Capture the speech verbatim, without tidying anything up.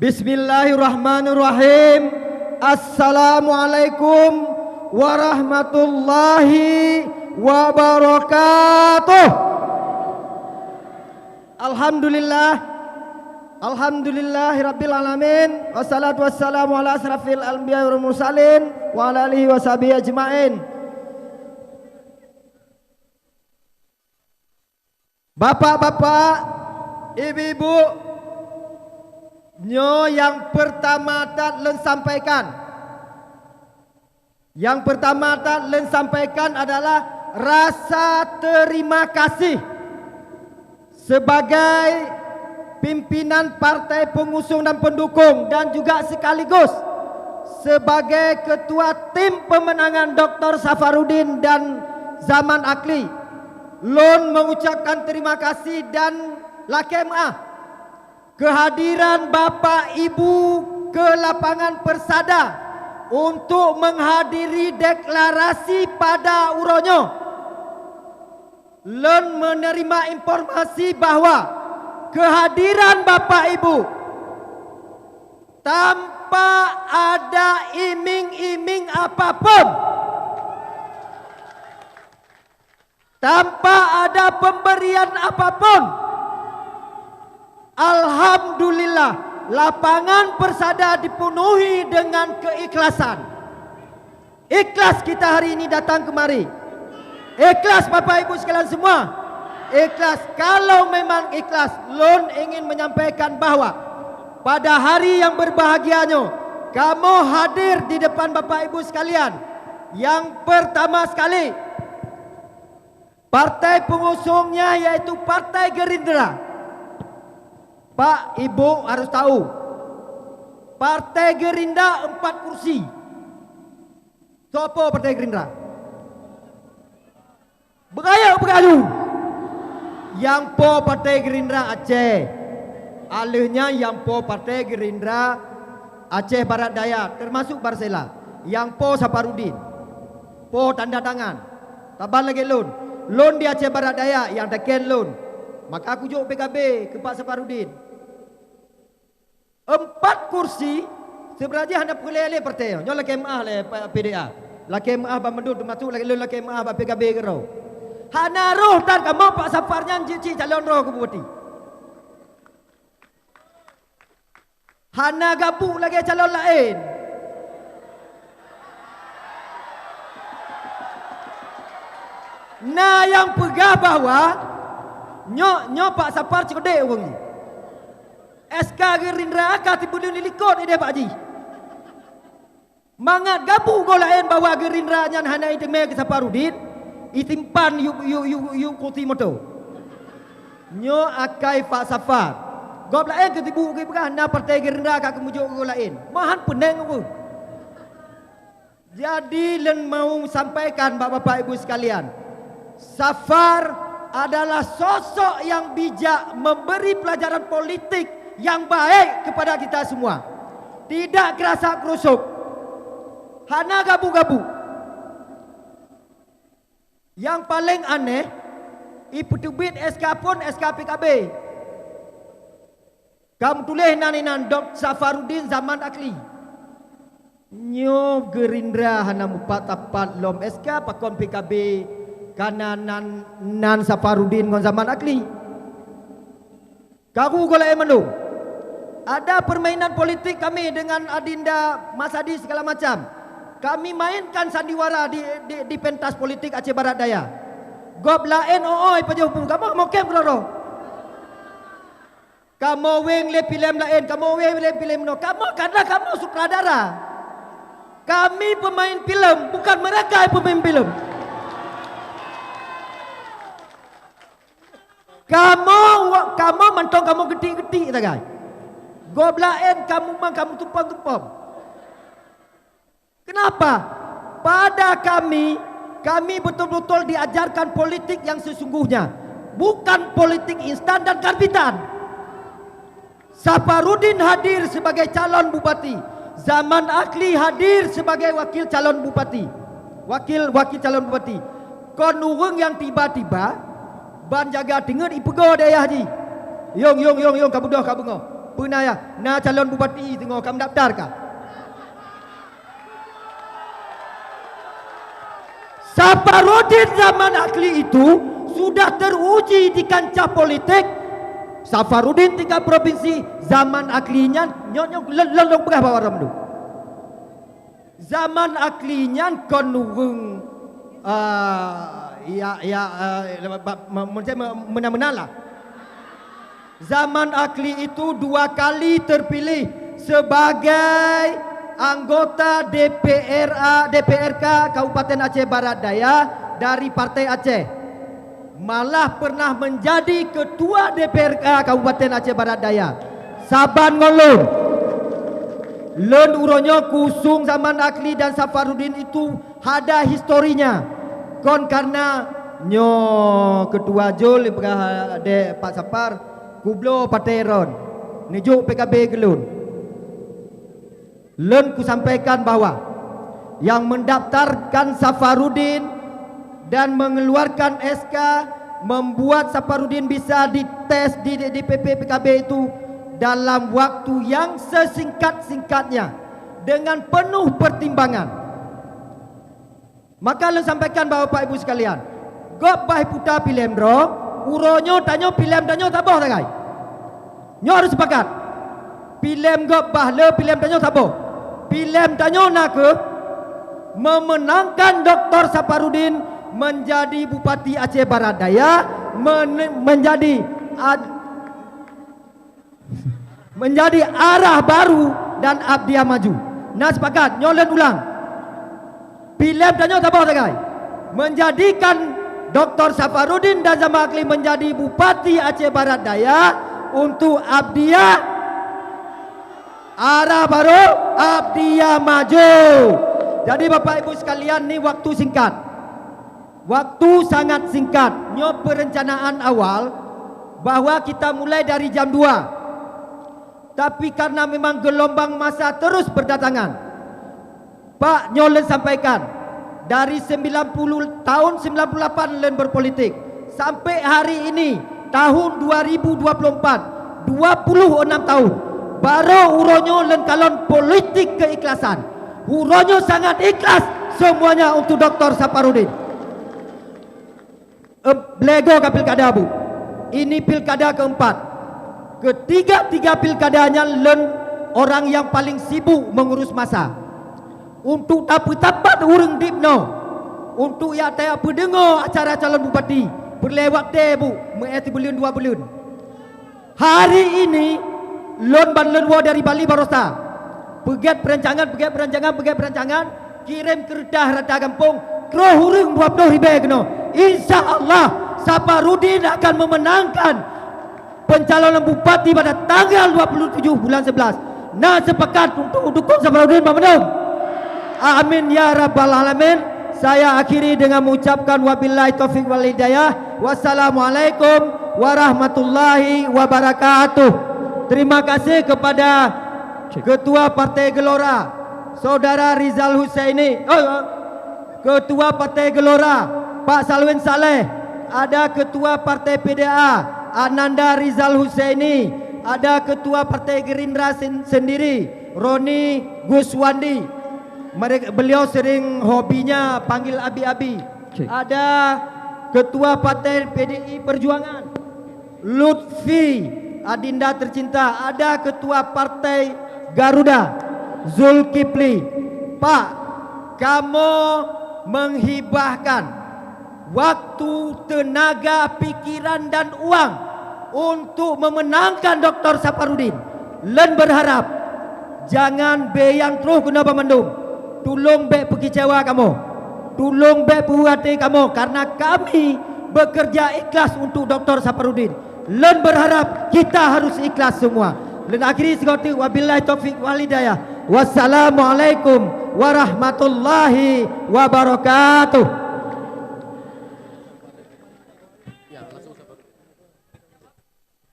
Bismillahirrahmanirrahim. Assalamualaikum warahmatullahi wabarakatuh. Alhamdulillah. Alhamdulillahirabbil alamin. Wassalatu wassalamu ala asyrafil anbiya wal mursalin wa ala alihi wa sahbihi ajmain. Bapak-bapak, ibu-ibu, nyoe nyang peurtama that lôn sampaikan. Nyang peurtama that lôn sampaikan adalah rasa terima kasih sebagai pimpinan partai pengusung dan pendukung dan juga sekaligus sebagai ketua tim pemenangan Doktor Safarudin dan Zaman Akli. Lôn mengucapkan terima kasih dan lakée meuáh kehadiran Bapak Ibu ke lapangan Persada untuk menghadiri deklarasi pada uroe nyoe. Lôn menerima informasi bahwa kehadiran Bapak Ibu tanpa ada iming-iming apapun, tanpa ada pemberian apapun. Alhamdulillah, lapangan Persada dipenuhi dengan keikhlasan. Ikhlas kita hari ini datang kemari. Ikhlas Bapak Ibu sekalian semua. Ikhlas. Kalau memang ikhlas, lôn ingin menyampaikan bahwa pada hari yang berbahagia nyoe, kamoe hadir di depan Bapak Ibu sekalian. Yang pertama sekali, partai pengusungnya yaitu Partai Gerindra. Pak, Ibu harus tahu, Partai Gerindra empat kursi. Soe po Partai Gerindra? Beurayeuk beuraju. Nyang po Partai Gerindra Aceh. Aleuh nyan nyang po Partai Gerindra Aceh Barat Daya, termasuk Barsela. Nyang po Saparudin. Po tanda tangan. Saban lagée lôn. Lôn di Aceh Barat Daya nyang teken lôn. Maka kujok P K B keu Pak Saparudin. Empat kursi, seubeunajih hana peureulée lé partai nyoe. Nyoe lakée meuáh lé P D A. Lakée meuáh bak mandum, teumasuk lagée lôn lakée meuáh bak P K B keudroe. Hana roh that kamoe Pak Safar nyan jeuet cit calon droe keu bupati. Hana gabuk lagée calon laén. Na nyang peugah bahwa nyoe, nyoe Pak Safar ceudeuk ureuëng nyoe. S K Gerindra ka sibuleuen dilikot ideh bak jih. Mangat gabuk goe laén bahwa Gerindra nyan hana iteumé keu Saparudin, isimpan yub, yub, yub, yub kursi moto. Nyoe akai Pak Safar. Gob laén keu sibuk geupeugah na partai Gerindra ka keumujok goe laén. Mahan peuneng ureuëng. Jadi lôn mau sampaikan bak Bapak Ibu sekalian, Safar adalah sosok yang bijak memberi pelajaran politik yang baik kepada kita semua. Tidak kerasak kerusuk. Hana gabu-gabu. Nyang paleng aneh, ipeuteubiet S K pun S K P K B. Ka meutuléh nan inan Dok Safarudin Zaman Akli. Nyoe Gerindra hana mupat-tapat lom S K pakon P K B kana nan, nan Safarudin ngon Zaman Akli. Karu gola mandum. Ada permainan politik kami dengan Adinda Mas Adi segala macam. Kami mainkan sandiwara di, di, di pentas politik Aceh Barat Daya. Gob laén oi pajoh bu, kamoe mokém keudroe. Kamoe weng lé filem laén, kamoe weng lé filem noe. Kamoe karena kamoe sutradara. Kami pemain film, bukan mereka yang pemain film. Kamoe, kamoe mantong kamoe geutik-geutik sagai. Gob laén kamoe mang kamoe tumpom-tumpom. Kenapa? Pada kami, kami betul-betul diajarkan politik yang sesungguhnya, bukan politik instan dan karbitan. Saparudin hadir sebagai calon bupati, Zaman Akli hadir sebagai wakil calon bupati. Wakil, wakil calon bupati. Kon ureuëng nyang tiba-tiba ban jaga teungeut ipeugoe dayah jih. Yong, yong, yong, yong, ka beudôh, ka beungoh. Peue na ya? Na calon bupati singoh ka meudaftar ka? Safarudin zaman Akli itu sudah teruji di kancah politik. Safarudin tingkat provinsi zaman Akli nyan, nyoe, nyoe lôn, lôn, lôn peugah bak awak droeneuh. Zaman Akli nyan kon ureueng, ah, ya, ya, ah, ba-, ba-, me-, me-, me-, meunan-meunan lah. Zaman Akli itu dua kali terpilih sebagai anggota D P R A, D P R K Kabupaten Aceh Barat Daya dari Partai Aceh. Malah pernah menjadi ketua D P R K Kabupaten Aceh Barat Daya. Saban ngon lôn. Lôn uroe nyoe kusung zaman Akli dan Safarudin itu ada historinya. Kon karena nyoe ketua jol ibrah dek Pak Sapar kubloe Partai Ron. Neujok P K B keu lôn. Lôn kusampaikan bahwa yang mendaftarkan Safarudin dan mengeluarkan S K membuat Safarudin bisa dites di, di D P P P K B itu dalam waktu yang sesingkat-singkatnya dengan penuh pertimbangan. Maka lôn sampaikan bak Bapak Ibu sekalian, gob bah puta pilem droe, uroe nyoe tanyoe pilem tanyoe saboh sagai. Nyoe harus sepakat. Pilem gob bah le pilem tanyoe saboh. Pilem tanyoe na kheueh memenangkan Doktor Safarudin menjadi Bupati Aceh Barat Daya, men-, menjadi ad-, menjadi arah baru dan Abdia maju. Na sepakat, nyoe lôn ulang. Pilem tanyoe saboh sagai. Menjadikan Doktor Safarudin dan Zaman Akli menjadi Bupati Aceh Barat Daya untuk Abdia, arah baru, Abdia maju. Jadi Bapak Ibu sekalian, ni waktu singkat. Waktu sangat singkat. Nyoe perencanaan awal bahwa kita mulai dari jam dua. Tapi karena memang gelombang massa terus berdatangan. Pak, nyoe lôn sampaikan, dari sembilan puluh, tahun sembilan puluh lapan lôn berpolitik, sampai hari ini, tahun dua ribu dua puluh empat, dua puluh enam tahun, baru uroe nyoe lôn kalon politik keikhlasan. Uroe nyoe sangat ikhlas semuanya untuk Doktor Safarudin. Em, lego ka pilkada, Bu. Ini pilkada keempat. Ketiga-tiga pilkada nyan lôn orang yang paling sibuk mengurus massa. Untuk tapeusapat ureuëng dibnoe, untuk jak tajak peudeungoe acara calon bupati, peureulée watée, Bu, meu'èh sibuleuen dua buleuen. Hari ini, lôn ban lôn woe dari Bali barosa. Peugét peurancangan, peugét peurancangan, peugét peurancangan, kirém keureutah rata gampông, troh ureuëng dua ploh ribée keunoe. Insya Allah, Safarudin akan memenangkan pencalonan bupati pada tanggal dua puluh tujuh bulan sebelas. Na sepakat untuk dukung Safarudin, Pak Mandum? Amin ya rabbal alamin. Saya akhiri dengan mengucapkan wabillahi taufik wal hidayah. Wassalamualaikum warahmatullahi wabarakatuh. Terima kasih kepada Ketua Partai Gelora, Saudara Rizal Husaini. Oh, Ketua Partai Gelora, Pak Salwin Saleh. Ada Ketua Partai P D A, Ananda Rizal Husaini. Ada Ketua Partai Gerindra sen-, sendiri, Roni Guswandi. Mereka, beliau sering hobinya panggil abi-abi. Cik. Ada Ketua Partai P D I Perjuangan, Lutfi Adinda tercinta. Ada Ketua Partai Garuda, Zulkifli. Pak, kamoe menghibahkan waktu, tenaga, pikiran, dan uang untuk memenangkan Doktor Safarudin. Lôn berharap, jangan beu nyang troh keunoe banmandum. Tulông bék peukeucewa kamoe. Tulông bék peuhu até kamoe, karena kami bekerja ikhlas untuk Doktor Safarudin. Lôn berharap kita harus ikhlas semua. Lôn akhiri sigoe teuk, wabillahi taufik wal hidayah. Wassalamualaikum warahmatullahi wabarakatuh.